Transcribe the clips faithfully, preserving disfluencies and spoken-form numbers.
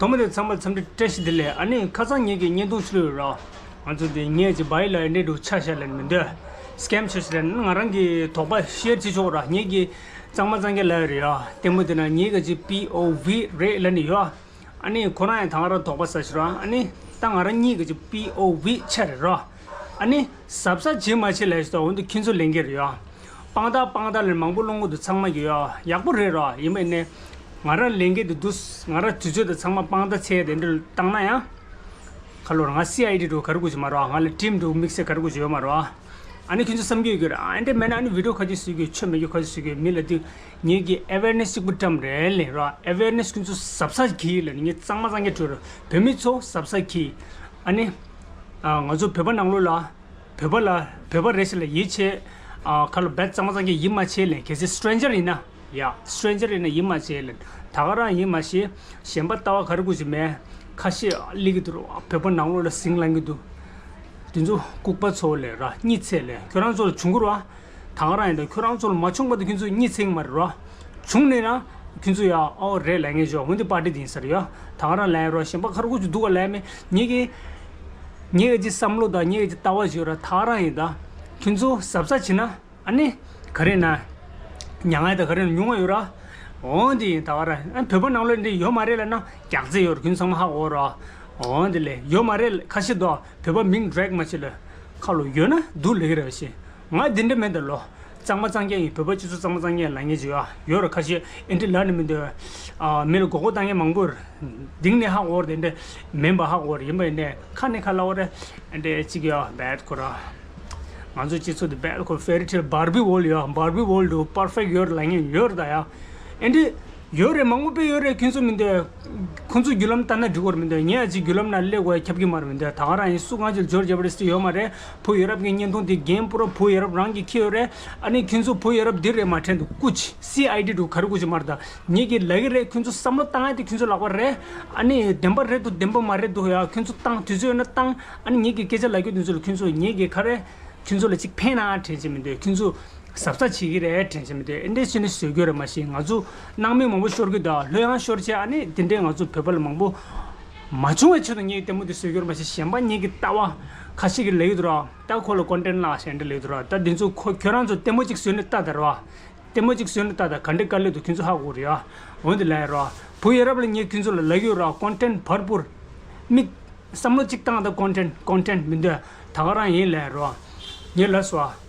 དོ་མོ་དེ་ཚང་མ་འཚམས་འདྲི་བཀྲ་ཤིས་བདེ་ལེགས། ཨ་ནི་ཁ་སང་ངེད་ཀྱི་བརྙན་ཐུང་ཞིག་ལོས་ར། ང་ཚོ་དེ་ངས་ཀྱི་བའི་ལ་འདྲེ་འདུག་ཆ་ཤ་ལེན་མི་འདོད། སྐེམ་ཆ་ཤ་ལེན་ང་རང་གི་དོགས་པ་ཤེར་བྱེད་ཆོག་ར། ངེད་ཀྱི་གཙང་མ་གཙང་རྐྱང་ལ་རེད་ཡ། ལྟད་མོ་དེ་ན་ངེད་ཀྱི་པི་ཨོ་ཝི་རེད་ལ་ནི་ཡོད། ཨ་ནི་ཁོ་རང་ཡང་ད་ང་རང་དོགས་པ་ཟ་ཤི་ར། ཨ་ནི་ད་ང་རང་གཉིས་ཀྱི་པི་ཨོ་ཝི་ཆ་རེད་ར། ཨ་ནི་གཟབ་གཟབ་བྱེད་མ་བྱེད་ལས་ཤི་ད་འོན་ཏེ་ཁྱེད་ཚོ་ལེན་གྱི་རེད་ཡ། དཔང་རྟགས་དཔང་རྟགས་ལས་མང་པོ་སློང་གི་འདུག་ཚང་མ་གི་ཡ། ཡག་པོ་རེད་ར། ཡིན་པ་ནས་ང་རང་ལེན་གྱི་འདུག་འདུག་ང་རང་དུས་ཚོད་དང་ཚང་མ་དཔང་རྟགས་ཚད་དེ་འདྲ་བཏང་ན་ཡང་། ཁ་ལོར་ང་སི་ཨའི་ཌི་འགྲོ་ག་རེ་དགོས་ཀྱི་མ་རེད་བ། ང་ལ་ཊིམ་འགྲོ་དམིགས་བསལ་ག་རེ་དགོས་ཀྱི་ཡོད་མ་རེད་བ། ཨ་ནི་ཁྱོད་ཚོ་བསམ་གྱི་ཡོད་ཀྱི་རེད། ཨ་འདྲ་མེད་ན་ཨ་ནི་བི་ཌིའོ་ཁ་ཅིག་བཟོས་གྱི་ཆོ་མེད་རྒྱུ་ཁ་ཅིག་བཟོས་གྱི་མི་ལ་དུས་ངེད་ཀྱི་ཨེ་ཝེར་ནེ་སི་གཅིག་པུ་བཀྲམ་རེད་ལེ་ར། ཨེ་ཝེར་ནེ་སི་ཁྱོད་ཚོ་གཟབ་གཟབ་གྱིས་ལ་ནི་ངས་གཙང་མ་གཙང་རྐྱང་བྲོས་ར། བོད་མི་ཚོ་གཟབ་གཟབ་གྱིས། ཨ་ནི་ང་ཚོ་བོད་པ་ནང་ལོགས་ལ། བོད་པ་ལ་བོད་པ་རེ་ཞིག་ལ་ཡིད་ཆེས། ཨ་ཁ་ལོ་བེད་གཙང་མ་གཙང་རྐྱང་ཡིད་མ་ཆེས་ལེ། གལ་སྲིད་སི་ཊེན་ཇར་ཡིན་ན། ཡ། སི་ཊེན་ཇར་ཡིན་ན་ཡིད་མ་ཆེས་ལེ། ད་ག་རང་ཡིད་མ་ཆེས། གཞན་པ་ལྟ་བ་ག་རེ་དགོས་ཀྱི་མེད། ཁ་ཤས་སླེབས་ཀྱི་འདུག་ར། བོད་པ་ནང་ལོགས་ལ་ཟིང་ལངས་ཀྱི་འདུག་དེ་ཚོ་ལྐུགས་པ་ཚོ་ལེ་ར། གཉིད་ཚད་ལེ། ཁྱོད་རང་ཚོ་ལ་བྱུང་གི་རེད་བ། ད་ག་རང་ཡིན་ད་ཁྱོད་རང་ཚོ་ལ་མ་བྱུང་བར་དུ་ཁྱོད་ཚོ་གཉིད་ཚད་ཀྱི་མ་རེད་ར། བྱུང་ནས་ན་ཁྱོད་ཚོ་ཡ་ཨོ་རེད་ལབ་མཁན་ཞོག་འོན་ཏེ་པར་ཊི་དེ་ཡིན་ས་རེད་ཡ། ད་ག་རང་ལབ་ཡ་རོ། གཞན་པ་ཁ་རུ་ཁུ་ཚོ་འདུག་ག་ལབ་མེད། ངེད་ཀྱི་ངེད་ཀྱི་བསམ་བློ་དང་ངེད་ཀྱི་ལྟ་བ་ཞིག་ཡོད་ར། ད་ག་རང་ཡིན་ད། ཁྱོད་ཚོ་གཟབ་གཟབ་བྱེད་ན་ཨ་ནི་ག་རེ་ན་མྱ་ངན་དང་ག་རེ་ན་ཉུང་བ་ཡོད་ར། འོན་ཏེ་ཡིན་ད་ག་རང་ཨ་བོད་པ་ནང་ལོགས་འདི་ཡོད་མ་རེད་ལབ་ན་རྒྱག་རྩིས་ཡོད་ར། ཁྱོད་ཚང་མ་ཧ་གོ་ར། འོན་ཏེ་ལས་ཡོད་མ་རེད་ཁ་ཤས་དོ། བོད་པ་མིང་ཌི་རེག་མ་བྱེད་ལ། ཁ་ལོ་ཡོད་ན་འདུག་ལེགས་རེད་བ་ཞེས། ང་འདི་འདྲ་མེད་ད་ལོ། གཙང་མ་གཙང་རྐྱང་ཡིན། བོད་པ་སྤྱི་ཚོགས་གཙང་མ་གཙང་རྐྱང་ལབ་མཁན་ཅིག་ཡོད་ཡོད་ར། ཁ་ཤས་ཨེ་འདྲ་ལབ་ནི་མི་འདུག་ཨ་མི་ལ་མགོ་སྐོར་བཏང་མཁན་མང་པོ་རེད། འདིང་ནས་ཧ་གོ་ར། དེ་འདྲ་མིན་པ་ཧ་གོ་ར། ཡིན་པ་ཡིན་ནས་ཁ་ནས་ཁ་ལ་འོ་ར། ཨེ་འདྲ་ཅིག་ཡོད་བེད་ཁོ་ར། ང་ཚོ་སྤྱི་ཚོགས་འདི་བེད་ཁོ་ཕེ་རི་ཊེལ་བར་བི་ཝོལ་ཡོད། བར་བི་ཝོལ་དུ་པར་ཕེག་ཡོད་ར་ལབ་མཁན་ཡོད་ར། ད་ཡ་ཨེ་འདྲ། ཡོད་རེད། མང་པོ་དཔེ་ཡོད་རེད། ཁྱོད་ཚོ་མི་འདོད། ཁོང་ཚོ་བརྒྱུད་ལམ་ལྟ་ན་འགྲིག་གི་རེད་མི་འདོད། ངས་ཨ་ཅིག་བརྒྱུད་ལམ་ནང་སླེབས་དགོས་ཡ་ཁྱབ་ཀྱི་མ་རེད་མི་འདོད། ད་ག་རང་ཡིན་སུ་གང་ཅིག་འབྱོར་རྒྱབ་རེད་ཟེར་ཡོད་མ་རེད། བུ་ཡ་རབས་ཀྱི་བརྙན་ཐུང་དེ་རྒན་པུ་ར་བུ་ཡ་རབས་རང་གིས་ཁྱེར་ཡོད་རེད། ཨ་ནི་ཁྱོད་ཚོ་བུ་ཡ་རབས་འདི་རེད་མ་དྲན་འདུག་སྐུ་མཁྱེན། སི་ཨའི་ཌི་འདྲ་ག་རེ་དགོས་ཀྱི་མ་རེད། ད་ངེད་ཀྱིས་ལབ་ཀྱི་རེད། ཁྱོད་ཚོ་བསམ་བློ་བཏང་ཡ་དེ་ཁྱོད་ཚོ་ལག་པ་རེད། ཨ་ནི་བདེན་པ་རེད་འདུག་བདེན་པ་མ་རེད་འདུག་ཡ། ཁྱོད་ཚོ་བཏང་དུས་ཚོད་ཡོད་ན་བཏང་། ཨ་ནི་ངེད་ཀྱིས་སྐད་ཆ་ལབ་རྒྱུ་དེ་ཚོ་ལ་ཁྱོད་ཚོ་ངེད་ཀྱིས་ག་རེ། ཁྱོད་ཚོ་ལ་གཅིག་ཕན་ན་དྲན་བྱེད་མི་འདོད། ཁྱོད་ཚོ་གཟབ་གཟབ་བྱེད་ཀྱི་རེད་དྲན་བྱེད་མི་འདོད། ཨེ་འདྲས་བྱས་ནས་བཟོས་རྒྱུ་རེད། མ་གཞི་ང་ཚོ་སྣང་མེད་མང་པོ་ཤོར་གྱི་འདུག་ལྷོད་ཡངས་ཤོར་བྱས་ཨ་ནི་དེ་འདྲས་ང་ཚོ་བོད་པ་ལ་མང་པོ་མ་བྱུང་བའི་ཆེད་དུ་ངས་ལྟད་མོ་འདི་བཟོས་རྒྱུ་རེད། མ་གཞི་གཞན་པ་ངེད་ཀྱི་ལྟ་བ་ཁ་ཤས་ཀྱིས་ལབ་ཀྱི་འདུག་ར། ད་ཁོ་ལ་ཀོན་ཊེན་ཊི་བརླག་ཞེས་འདྲ་ལབ་ཀྱི་འདུག་ར། ད་འདི་ཚོ་ཁོ་ཁྱོད་རང་ཚོ་ལྟད་མོ་གཅིག་བཟོས་ནས་ལྟ་དང་ར། ལྟད་མོ་གཅིག་བཟོས་ནས་ལྟ་དང་ག་འདྲས་དཀའ་ལས་འདུག་ཁྱོད་ཚོ་ཧ་གོ་རེད་ཡ། འོན་ཏེ་ལབ་ཡ་ར། བུ་ཡ་རབས་ལ་ངས་ཁྱོད་ཚོ་ལ་ལབ་ཀྱི་ཡོད་ར། ཀོན་ཊེན་ཊི་བར་པུར། མིག་བསམ་བློ་གཅིག་བཏང་དང་། ཀོན་ཊེན་ཊི་ཀོན་ཊེན་ཊི་མི་འདོད། ད་ག་རང་ཡིན་ལབ་རོ། ངས་ལབ་སོང་།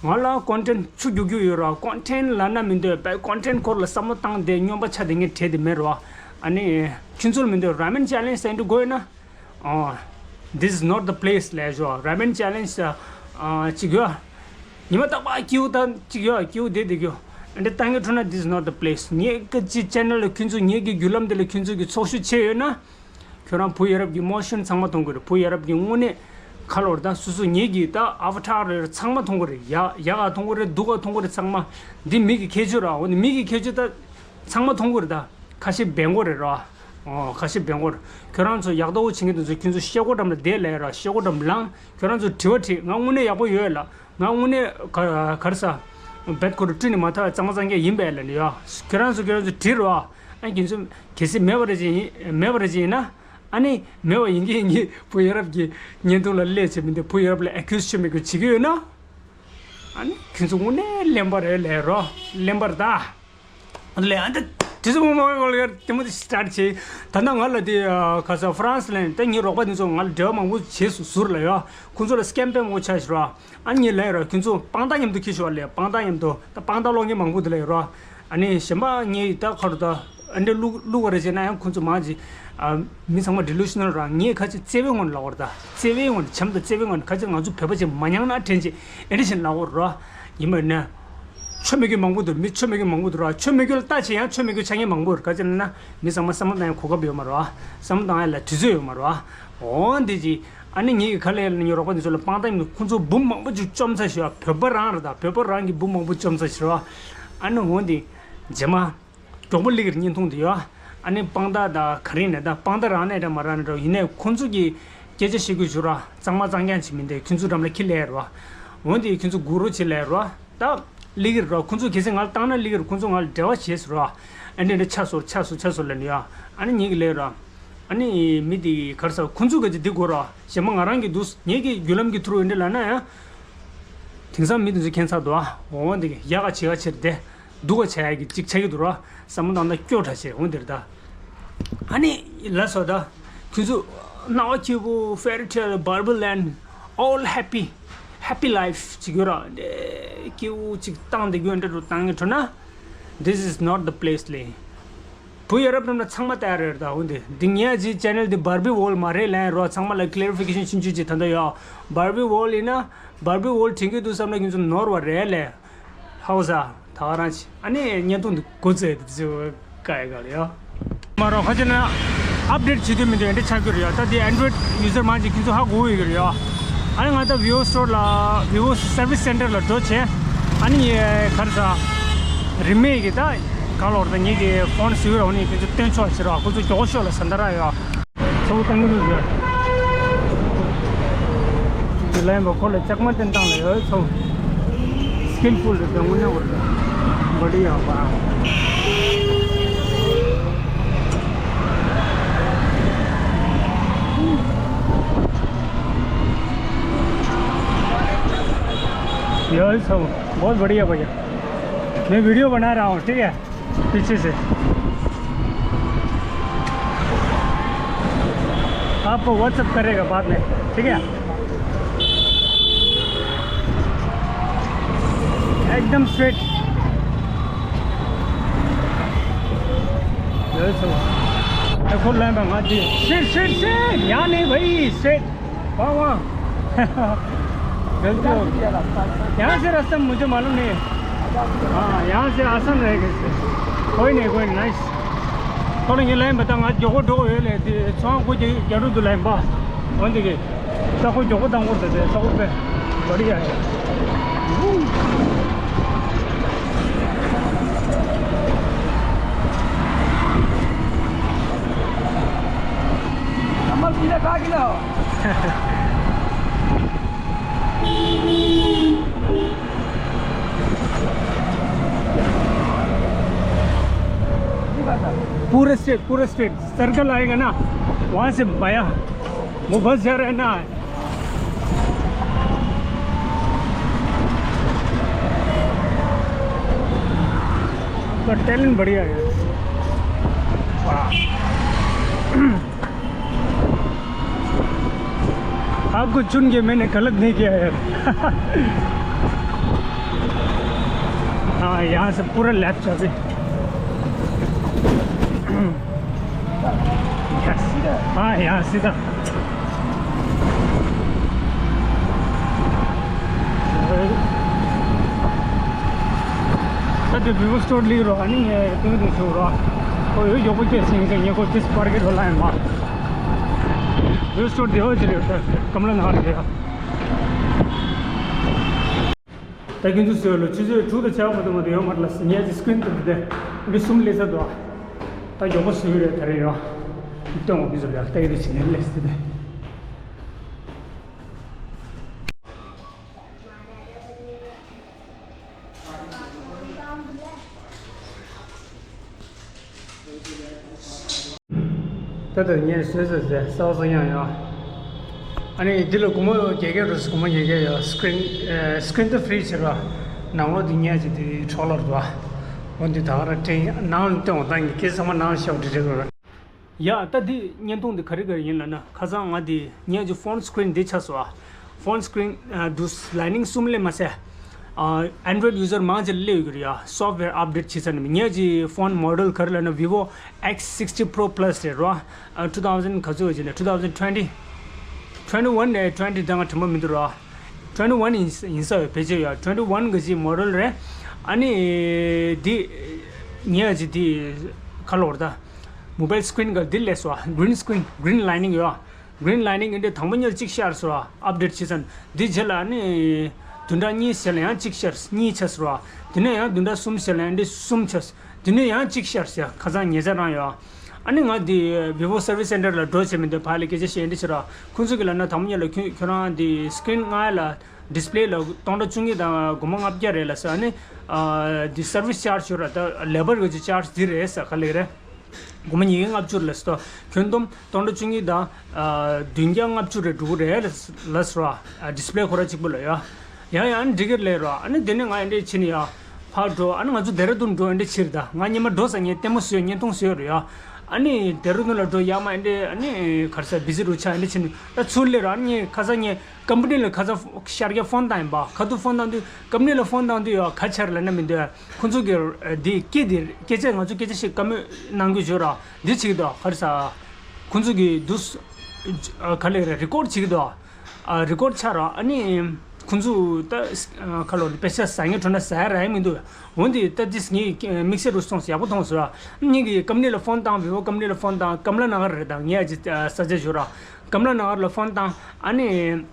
ང་ལ་ཀོན་ཊེན་ཊི་ཆུ་རྒྱུག་རྒྱུག་ཡོད་རོ། ཀོན་ཊེན་ཊི་ལབ་ན་མི་འདོད་པས། ཀོན་ཊེན་ཊི་སྐོར་ལ་བསམ་བློ་བཏང་སྟེ་སྨྱོན་པ་ཆ་དེ་ངས་བྲལ་དེ་མེད་རོ། ཨ་ནི་ཁྱོད་ཚོ་ལ་མི་འདོད། ར་མེན་ཅེ་ལེན་ཇི་ཟེར་འདུག་དགོས་ན། ཨོ། This is not the place ལབ་ཞོ། ར་མེན་ཅེ་ལེན་ཇི་ཨ་ཅིག་ཡོད། ཉི་མ་རྟག་པར་སྐྱིད་པོ་དང་ཅིག་ཡོད། སྐྱིད་པོ་བསྡད་བསྡད་རྒྱུ། ཨ་འདྲ་བཏང་གི་འགྲོ་ན། This is not the place. ངའི་ཀ་ཅི་ཅེ་ནལ་ལ་ཁྱོད་ཚོ་ངེད་ཀྱི་བརྒྱུད་ལམ་དེ་ལ་ཁྱོད་ཚོ་གི་ཚོགས་ཞུགས་བྱས་ཡོད་ན། ཁྱོད་རང་བུ་ཡ་རབས་ཀྱི་ཨི་མོ་ཤོན་ཚང་མ་མཐོང་གི་རེད། བུ་ཡ་རབས་ཀྱི་དངོས་གནས་ཁ་ལོར་དང་སོ་སོ་ངེད་ཀྱི་ད་ཨ་ཝ་ཊར་རེད། ཚང་མ་མཐོང་གི་རེད། ཡག་ཡག་ག་མཐོང་གི་རེད། སྡུག་ག་མཐོང་གི་རེད། ཚང་མ་འདི་མི་གི་ཁྱད་ཆོས་ར། འོ་ནི་མི་གི་ཁྱད་ཆོས་ད་ཚང་མ་མཐོང་གི་རེད། ད་ཁ་ཤས་བེང་གོ་རེད་ར། ཨོ་ཁ་ཤས་བེང་གོ་རེད། ཁྱོད་རང་ཚོ་ཡག་ཏོ་བྱེད་མཁན་དེ་ཚོ་ཁྱོད་ཚོ་ཤེལ་སྒོ་འགྲམ་ལ་བསྡད་ལས་ར། ཤེལ་སྒོ་འགྲམ་ལངས། ཁྱོད་རང་ཚོ་དྲི་བ་དྲིས། ང་དངོས་གནས་ཡག་པོ་ཡོད་ལ། ང་དངོས་གནས་ག་ག་རེ་ཟ། བེད་ཁོ་རུ་བཀྲུས་ནས་མ་ཐག་གཙང་མ་གཙང་རྐྱང་ཡིན་པས་ལབ་ནས་ཡོད། ཁྱོད་རང་ཚོ་ཁྱོད་རང་ཚོ་དྲིས་རོགས། ཨ་ཁྱོད་ཚོ་གལ་སྲིད་མེད་པ་རེད་ཅེས་ཡིན། མེད་པ་རེད་ཅེས་ཡིན་ན། ཨ་ནི་མེད་པ་ཡིན་གྱི་ཡིན་གྱི་བུ་ཡ་རབས་ཀྱི་བརྙན་ཐུང་ལ་སླེབས་བྱས་མི་འདུག་བུ་ཡ་རབས་ལ་ཨེ་ཁིའུ་སི་བྱེད་མི་དགོས་བྱེད་ཀྱི་ཡོད་ན། ཨ་ནི་ཁྱོད་ཚོ་དངོས་གནས་གླེན་པ་རེད་ལས་རོ། གླེན་པ་རེད་ད། ཨ་ནི་ལས་ཨ་ནི་དེ་ཚོ་མོ་མོ་གོ་ལ་དེ་མོ་དེ་སི་ཊར་ཊི་བྱས། ད་ནང་ང་ལ་དེ་ཁ་ས་ཧྥ་རན་སི་ལ་ཡིན། ད་ངའི་རོགས་པ་དེ་ཚོ་ང་ལ་འབྲེལ་བ་མང་པོ་བྱས་སུ་ཟུར་ལ་ཡོད། ཁོང་ཚོ་ལ་སི་ཀེམ་པེ་མོ་ཆ་ཞིག་རོ། ཨ་ནི་ལས་རོ། ཁྱོད་ཚོ་དཔང་རྟགས་མཉམ་དུ་ཁྱེར་ཤོག་ལས། དཔང་རྟགས་མཉམ་དུ་ད་དཔང་རྟགས་སློག་མཁན་མང་པོ་དེ་ལ་ཡོད་རོ། ཨ་ནི་གཞན་པ་ངས་ད་ཁ་རུ་ད་ཨ་འདྲ་བླུག་བླུག་པ་རེད་ཅེ་ན་ཡང་ཁོང་ཚོ་མང་ཅིག་ཨ་མི་ཚང་མ་ཌི་ལུ་ཤི་ནལ་རང་། ངས་ཁ་ཅིག་བརྩེ་བའི་ངོས་ནས་ལབ་པ་རེད། ད་བརྩེ་བའི་ངོས་ནས་བྱམས་དང་བརྩེ་བའི་ངོས་ནས་ཁ་ཅིག་ང་ཚོ་བོད་པ་ཅིག་མ་མྱངས་ན་དྲན་ཅིག་ཨེ་འདྲ་བཞིན་ལབ་པ་རེད། ཡིན་པ་ན། ཆོ་མེད་རྒྱུ་མང་པོ་འདུག་མི་ཆོ་མེད་རྒྱུ་མང་པོ་འདུག་ར། ཆོ་མེད་རྒྱུ་ལ་ལྟ་བྱེད་ཡང་ཆོ་མེད་རྒྱུ་ཆ་མཁན་མང་པོ་རེད། ག་ཅི་ན་ན་མི་ཚང་མ་བསམ་བློ་བཏང་ཡང་གོ་སྐབས་ཡོད་མ་རེད་བ། བསམ་བློ་བཏང་ཡ་ལ་དུས་ཚོད་ཡོད་མ་རེད་བ། འོ་འདི་ཅི། ཨ་ནི་ངེད་ཀྱི་ཁ་ལས་ལ་ངའི་རོགས་པ་འདི་ཚོ་ལ་དཔང་རྟགས་ཡིན་ནོ། ཁོང་ཚོ་འབུམ་མང་པོ་ཅིག་བཅོམ་ཚར་ཞེས་བ། བོད་པ་རང་རེད། ད་བོད་པ་རང་གི་འབུམ་མང་པོ་བཅོམ་ཚར་ཞེས་བ། ཨ་ནི་འོ་འདི། རྗེས་མ། མགྱོགས་པོ་སླེབས་ཀྱི་རེད་བརྙན་ཐུང་འདི་ཡོད། ཨ་ནི་དཔང་རྟགས་དང་ག་རེ་ཡིན་ན། ད་དཔང་རྟགས་རང་ནས་འདྲ་མ་རང་ནས་འདྲ། ཡིན་ནའི་ཁོང་ཚོ་གིས་སྐད་ཆ་བཤད་དགོས་བྱུང་ར། གཙང་མ་གཙང་རྐྱང་བྱེད་མི་འདུག་ཁྱོད་ཚོ་འགྲམ་ལ་ཁྱི་ལས་ར། འོན་ཏེ་ཁྱོད་ཚོ་སྒུག་རོགས་བྱེད་ལས་ར། ད་སླེབས་ཀྱི་རེད་ར། ཁོང་ཚོ་གལ་སྲིད་ང་ལ་བཏང་ན་སླེབས་ཀྱི་རེད། ཁོང་ཚོ་ང་ལ་འབྲེལ་བ་བྱས་ཟེར་ར། ཨ་ནི་འདྲ་ཆགས་སོང་ཆགས་སོང་ཆགས་སོང་ལབ་ནས་ཡ། ཨ་ནི་ངེད་ཀྱི་ལས་ར། ཨ་ ཨ་ནི་མི་དེ་གར་ས་ཁོང་ཚོ་ག་ཅི་འདི་དགོས་ར་ཞེ་མ་ང་རང་གི་འདུག་ངེད་ཀྱི་བརྒྱུད་ལམ་གྱི་ཐུ་རུ་འདི་ལ་ན་ཡང་། དེང་སང་མི་དེ་ཚོ་ཁྱད་མཚར་འདུག་ཨ། འོ་འོ་འདི་ཡག་ག་བྱེད་ག་ཕྱིར་དེ། སྡུག་ག་བྱ་ཡ་གི་ཅིག་ཆགས་ཀྱི་འདུག་ར། བསམ་བློ་བཏང་ན་སྐྱོ་དྲགས་བྱས་འོ་འདིར་ད། ཨ་ནི་ལ་སོ་ད། ཁྱོད་ཚོ་སྣང་བ་སྐྱིད་པོ་fairy tale Barbie land, all happy, happy life ཅིག་ཡོད་ར། འདི་སྐྱིད་པོ་ཅིག་བཏང་བསྡད་རྒྱུ་འདྲ་རུ་བཏང་གི་འགྲོ་ན། This is not the place ལེ། བུ་ཡ་རབས་རྣམས་ལ་ཚང་མ་ལྟ་ཡ་རེད་ད། འོ་འདི་འདི་ངས་ཅི་channel འདི་Barbie world མ་རེད་ལན་རོ། ཚང་མ་ལ་clarification ཆུང་ཆུང་ཅིག་ད་ལྟ་ཡོད། Barbie world ཡིན་ན་Barbie world དྲན་གྱི་འདུག་བསམ་ན་ཁྱོད་ཚོ་ནོར་བ་རེད་ལེ། ཧའོ་ཟ། ད་ག་རང་ཅི། ཨ་ནི་བརྙན་ཐུང་འདི་འགོ་བཙུགས་ཡ་དེ་ཚོ་བཀའ་ཡ་ག་རེད་ཡ། མ་རོ་ཁ་ཅིག་ན་update བྱེད་དུས་མི་འདུག་འདི་ཆགས་ཀྱི་རེད་ཡ། ད་འདི་Android user མང་ཅིག་ཁྱོད་ཚོ་ཧ་གོ་ཡོད་ཀྱི་རེད་ཡ། ཨ་ནི་ང་ད་Vivo store ལ་Vivo service center ལ་འགྲོ་བྱས། ཨ་ནི་ངས་ག་རེ་ཟ། རིན་མེད་ཀྱི་ད་ག་ལོར་ད་ངེད་ཀྱི་phone ཟེར་བ་འོ་ནི་ཁྱོད་ཚོ་སྟོན་ཆོག་ཟེར་བ་ཁོ་ཚོ་མགྱོགས་པོ་ཤོག་ལ་ཟ་འདྲ་ར་ཡ། ཚོགས་བཏང་གི་འདུག་ཟེར། དེ་ལན་པ་ཁོ་ལ་ལྕགས་མ་བསྟན་སྟངས་ལ་ཡོད་ཚོགས། Skillful རེད་དངོས་གནས་བར་དུ། Body ཡག་པ། ཡོད་ཚོགས། बहुत बढ़िया भैया। मैं वीडियो बना रहा हूँ, ठीक है। पीछे से। आपको WhatsApp करेगा बाद में, ठीक है? एकदम straight। देखो लाइन में, हाँ जी। Straight, straight, straight। यहाँ नहीं भाई, straight। वाह, वाह। गलती हो गई। यहाँ से रास्ता मुझे मालूम नहीं है। हाँ, यहाँ से आसान रहेगा इससे। कोई नहीं, कोई नहीं, nice। थोड़ा ये लाइन बता, आज जोको डो है ले, दे, सौ को जे, जरूर दो लाइन बा। कौन देखे? सब को जोको दांगो दे दे, सब पे। बढ़िया है। नंबर पीला का किलो? पूरे स्ट्रेट, पूरे स्ट्रेट सर्कल आएगा ना, वहाँ से बाया, वो बस जा रहा है ना। आपका टैलेंट बढ़िया है। वाह। आपको चुन के मैंने गलत नहीं किया है। हाँ, यहाँ से पूरा लेफ्ट अभी। यस। हाँ, यहाँ सीधा। ད་དེ་Vivo store ལིག་རོ། ཨ་ནི་ངས་སྟོན་དུ་ཞུ་རོ། ཨོ་ཡོ་ཡོ་གོ་ཅེས་ཟིན་ཟིན་ངས་ཁོ་ཅེས་པར་གི་རོ་ལ་ཡང་མ། Vivo store དེ་ཧོ་ཅི་རེད། ཀམ་ལ་ནང་རེད། ད་ཁྱེད་ཚོ་ཟེར་ལོ་ཆུ་ཚོད་དྲུག་དང་ཆ་བ་དུ་མ་དུ་ཡོད་མ་རེད་ལ་ཟེར། ངས་ཀྱི་སི་ཀི་རིན་དུ་བསྡད་འདི་གསུམ་ལས་ས་འདུག་ད་མགྱོགས་པོ་ཟེར་རེད། ད་རེད་ཡོད་སྟོན་འོག་གི་ཟོ་ལ་ལྟ་གི་རེད་ཟེར་ནས་ལས་ཟེར་ཏེ། ད་ལྟ་ངས་བཟོས་བཟོས་བཟས་གསར་པ་གསར་རྐྱང་ཡོད། ཨ་ནི་འདི་ལ་སྒོར་མོ་བརྒྱད་བརྒྱ་རུ་སྒོར་མོ་ཉིས་བརྒྱ་ཡོད། སི་ཀི་རིན་ཨེ་སི་ཀི་རིན་དེ་ཧྥི་རི་བྱེད་རོགས། ནང་ལོགས་འདི་ཉལ་གྱི་དེ་འཕྲོ་བརླག་འདུག་འོ་འདི་ད་ག་རང་དྲན་ནང་ལ་སྟོན་འོང་ད་ངས་སྐད་ཚང་མ་ནང་ལ་ཤོག་འདྲི་འདྲི་དགོས། ཡ་ད་འདི་བརྙན་ཐུང་འདི་ག་རེ་ག་རེ་ཡིན་ལབ་ན་ཁ་སང་ང་འདི་ངས་ཀྱི་ཕོན་སི་ཀི་རིན་འདི་ཆགས་སོང་ཨ། ཕོན་སི་ཀི་རིན་ཨ་འདུག་ལའི་ནིང་གསུམ་སླེབས་མ་ཟད། ཨ་ཨན་ཌོ་རོ་ཡུ་ཛར་མང་ཆེ་ལ་སླེབས་ཡོད་ཀྱི་རེད་ཡ། སོཕ་ཝེར་ཨབ་ཌེཊ་བྱེད་ས་ནི་ངས་ཀྱི་ཕོན་མོ་ཌེལ་ག་རེ་ལབ་ན་Vivo X sixty Pro Plus རེད་རོ། ཨ་two thousand ག་ཚོད་ཡོད་ཀྱི་ན། two thousand twenty twenty one ནས་twenty ད་ང་དྲན་པ་མི་འདུག་རོ། twenty one ཡིན་ཡིན་ས་ཡོད་བེད་སྤྱོད་ཡོད། twenty one གི་ཀྱི་མོ་ཌེལ་རེད། ཨ་ནི་འདི་ངས་ཀྱི་འདི་ག་ལོར་ད། མོ་བྷལ་སི་ཀི་རིན་ག་འདི་ལས་སོ། གི་རིན་སི་ཀི་རིན། གི་རིན་ལའི་ནིང་ཡོད། གི་རིན་ལའི་ནིང་འདི་དང་པོ་ཉིད་གཅིག་ཤར་སོ། ཨབ་ཌེཊ་བྱེད་ཙང་འདི་རྗེས་ལ་ནི་བདུན་ཕྲག་གཉིས་ཞེ་ལ་ཡང་གཅིག་ཤར་གཉིས་ཆགས་སོ། དེ་ནས་ཡང་བདུན་ཕྲག་གསུམ་ཞེ་ལ་ཡང་འདི་གསུམ་ཆགས། དེ་ནས་ཡང་གཅིག་ཤར་ཟེར་ཁ་སང་ཉེ་ཆར་རང་ཡོད། ཨ་ནི་ང་འདི་Vivo Service Center ལ་འགྲོ་བྱེད་མི་འདོད་ཕ་ལ་སྐད་ཆ་བཤད་འདི་ཕྱིར་ར། ཁོང་ཚོ་གི་ལབ་ན་དང་པོ་ཉིད་ལ་ཁྱོད་ཁྱོད་རང་འདི་སི་ཀི་རིན་ལྔ་ལ་ཌིས་པི་ལེ་ལ་སྟོང་ཕྲག་བཅུ་གཉིས་དང་སྒོར་མོ་ལྔ་བརྒྱ་རེད་ལ་ཟེར། ཨ་ནི་ཨ་འདི་སར་བིས་ཅར་ཇི་ཡོད་ར། ད་ལེ་བར་གི་ཅི་ཅར་ཇི་འདི་རེད་ཟེར་ག་ལེ་རེད། སྒོར་མོ་ཉིས་བརྒྱ་ལྔ་བཅུ་ལ་སོ། ཁྱོན་བསྡོམས་སྟོང་ཕྲག་བཅུ་གཉིས་དང་བདུན་བརྒྱ་ལྔ་བཅུ་རེ་འགྲོ་གི་རེད་ལ་ཟེར་བ། ཌི་སི་པ་ལེ་ཁོ་ར་གཅིག་པོ་ལ་ཡ། ཡང་ཡང་འགྲིག་གི་ལས་ར། ཨ་ནི་དེ་ནས་ང་ཨེ་འདྲས་ཕྱིན་ཡ། ཕར་འགྲོ། ཨ་ནི་ང་ཚོ་ལྡེ་ར་ལྡུན་འགྲོ། ཨེ་འདྲས་ཕྱིར་ད་ང་སྔོན་མ་འགྲོ་ས་ངས་ལྟད་མོ་བཟོས། བརྙན་ཐུང་བཟོས་ར་ཡ། ཨ་ནི་ལྡེ་ར་ལྡུན་ལ་འགྲོ་ཡ་མ་ཨེ་འདྲས། ཨ་ནི་ག་རེ་ཟེར་བི་ཟི་རུ་ཆགས། ཨེ་འདྲས་ཕྱིན་ད་ཚུར་སླེབས་ར། ཨ་ནི་ངས་ཁ་སང་ངས་ཀམ་པ་ནི་ལ་ཁ་སང་ཤར་རྒྱག་ཕོན་བཏང་ཡིན་པ། ཁ་ཐུག་ཕོན་བཏང་དུས་ཀམ་པ་ནི་ལ་ཕོན་བཏང་དུས་ཡ་ག་ཆར་ལ་ན་མི་འདོད། ཁོང་ཚོ་གི་འདི་སྐད་དེ་སྐད་ཆ་ང་ཚོ་སྐད་ཆ་ཞིག་བཀའ་མོལ་གནང་རྒྱུ་བྱོས་ར། འདི་བྱེད་ཀྱི་འདུག་ག་རེ་ཟ། ཁོང་ཚོ་གི་འདུག་ག་ལེ་རེ་རི་ཀོར་བྱེད་ཀྱི་འདུག་ཨ་རི་ཀོར་ཆགས་ར། ཨ་ནི་ཁོང་ཚོ་ད་ཁ་ལོ་ནི་པེ་ཤ་ཟ་ངེ་འགྲོ་ན་ཟ་ཡ་ར་ཡ་མི་འདུག་འོན་ཏེ་ད་ཏིས་ངས་དམིགས་བསལ་རུ་སོང་ཡག་པོ་མཐོང་སོང་ར། ངེད་ཀྱི་ཀམ་པ་ནི་ལ་ཕོན་བཏང་། བི་བོ་ཀམ་པ་ནི་ལ་ཕོན་བཏང་། ཀམ་ལ་ན་གར་རེད། ད་ངས་ཨ་ཅི་ས་ཆ་བྱོས་ར། ཀམ་ལ་ན་གར་ལ་ཕོན་བཏང་། ཨ་ནི།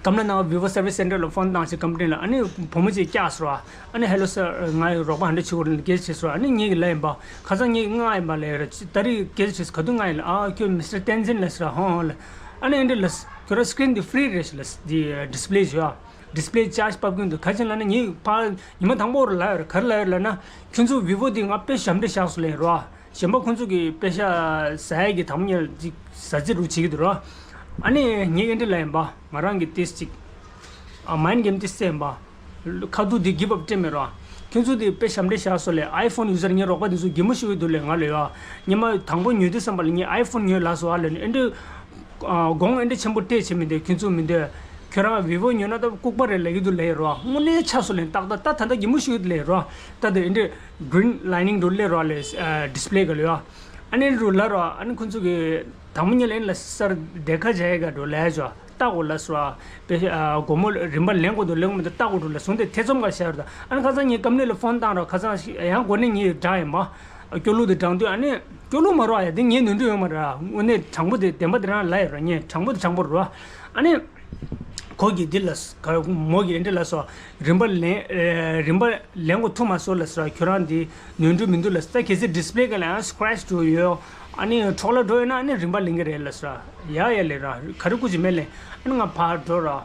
ཀམ་ལ་ནང་བི་བོ་སར་བི་སི་སེན་ཊར་ལ་ཕོན་བཏང་ཞིག་ཀམ་པ་ནི་ལ། ཨ་ནི་བུ་མོ་ཅིག་བཀྱགས་སོང་ར། ཨ་ནི་ཧེ་ལོ་སར། ང་ཡི་རོགས་པ་ཧ་འདྲ་བྱེད་དགོས་རེད་ལ་སྐད་ཆ་བྱས་སོང་ར། ཨ་ནི་ངེད་ཀྱི་ལ་ཡིན་པ། ཁ་སང་ངེད་ཀྱི་ང་ཡིན་པ་ལ་ར། ད་རེས་སྐད་ཆ་བྱས་སོང་། ག་དུས་ང་ཡིན་ལ། ཨ་ཁྱོད་མི་སི་ཊར་བསྟན་འཛིན་ལ་ཟེར་ར། ཧོ་ཧོ་ལ། ཨ་ནི་ཨེ་འདྲ་ལ། ཁྱོད་ར་སི་ཀི་རིན་འདི་ཧྥི་རི་རེད་ལ། འདི་ཌི་སི་པ་ལེ་བྱོས། ཌི་སི་པ་ལེ་ཅར་ཇི་ཕབ་གིན་འདུག་ག་ཅི་ལ་ན་ངེད་ཕ་ཉི་མ་དང་པོ་ར་ལ་ཡོད་ར། ག་རེ་ལ་ཡོད་ལ་ན། ཁྱོད་ཚོ་བི་བོ་འདི་ང་དཔེ་ཞབས་འདྲེན་བཞག་སོང་ལ་ར། གཞན་པ་ཁོང་ཚོ་གི་པེ་ཤ་ཟ་ཡ་གི་དང་པོ་ཉིད་ཅིག་ཟ་རྩིས་རུ་བྱེད་ཀྱི་འདུག་ར། ཨ་ནི་ངས་ཨེ་འདྲ་ལ་ཡིན་པ། ང་རང་གི་ཏིས་ཅིག་ཨ་མའིན་ཌི་གེམ་ཏིས་ཙེ་ཡིན་པ། ཁ་ཐུག་འདི་གིབ་ཨབ་སྤྲད་མེད་ར། ཁྱོད་ཚོ་འདི་དཔེ་ཞབས་འདྲེན་བཞག་སོང་ལས། ཨའི་ཕོན་ཡུ་ཟར་ངའི་རོགས་པ་འདི་ཚོ་གད་མོ་ཤོར་གི་འདུག་ལས་ང་ལ་ཡ། སྔོན་མ་དང་པོ་ཉོ་དུས་ཙམ་པ་ལ་ངས་ཨའི་ཕོན་ཉོས་ལ་སོ་ཨ་ལས་ནི་ཨེ་འདྲ། ཨ་དགོངས་ཨེ་འདྲ་ཆེན་པོ་སྤྲད་བྱེད་མི་འདོད། ཁྱོད་ཚོ་མི་འདོད། ཁྱོད་རང་བི་བོ་ཉོས་ན་ད་ལྐུགས་པ་རེད་ལབ་ཀྱི་འདུག་ལས་རོ། དངོས་གནས་ཆགས་སོང་ལས། ཏག་ཏག་ད་ད་ལྟ་གད་མོ་ཤོར་གི་འདུག་ལས་རོ། ད་དེ་ཨེ་འདྲ་གི་རིན་ལའི་ནིང་འགྲོ་ལས་རོ་ལས། ཨ་ཌི་སི་པ་ལེ་ག་ལས་ཡ། ཨ་ནི་རུ་ལ་རོ། ཨ་ནི་ཁོང་ཚོ་གི་དང་པོ་ཉིད་ལ་ཨེ་ལ་སར་དེ་ཁ་བྱས་ག་འགྲོ་ལས་ཆོ། ལྟ་དགོས་ལ་སོ། པེ་ཨ་སྒོར་མོ་རིན་པ་ལེན་དགོས་འདུག་ལེན་དགོས་མི་འདུག་ལྟ་དགོས་འགྲོ་ལ་སོང་སྟེ་ཐེ་ཚོམ་ག་ཤར་ད། ཨ་ནི་ཁ་སང་ངས་ཀམ་པ་ནི་ལ་ཕོན་བཏང་ར། ཁ་སང་ཡང་སྒོ་ནས་ངས་བགྲང་ཡིན་པ། སྐྱོ་གླུ་དེ་བགྲང་དུས། ཨ་ནི་སྐྱོ་གླུ་མ་རོ་ཡ། དེ་ངས་ནོར་འཁྲུལ་ཡོད་མ་ར། དངོས་གནས་དྲང་པོ་དེ་བདེན་པ་དེ་རང་ལ་ཡོད་ར། ངས་དྲང་པོ་དེ་དྲང་པོ་རོ། ཨ་ནི་ཁོ་གིས་འདི་ལ་ག་མོ་གིས་ཨེ་འདྲ་ལ་སོ། རིན་པ་ལེན་ཨེ་རིན་པ་ལེན་དགོས་ཐུག་མ་སོང་ལ་སོ། ཁྱོད་རང་འདི་ནོར་འཁྲུལ་མི་འདུག་ལ་སོ། ད་གལ་སྲིད་ཌི་སི་པ་ལེ་ག་ལ་ཡང་སི་ཀེ་རེ་ཆི་འགྲོ་ཡོད། ཨ་ནི་འཕྲོ་བརླག་འགྲོ་ཡོད་ན་ཨ་ནི་རིན་པ་ལེན་གི་རེད་ལ་སོ། ཡ་ཡ་ལས་ར། ག་རེ་སྐུ་ཅི་མེད་ལས། ཨ་ནི་ང་ཕར་འགྲོ་ར།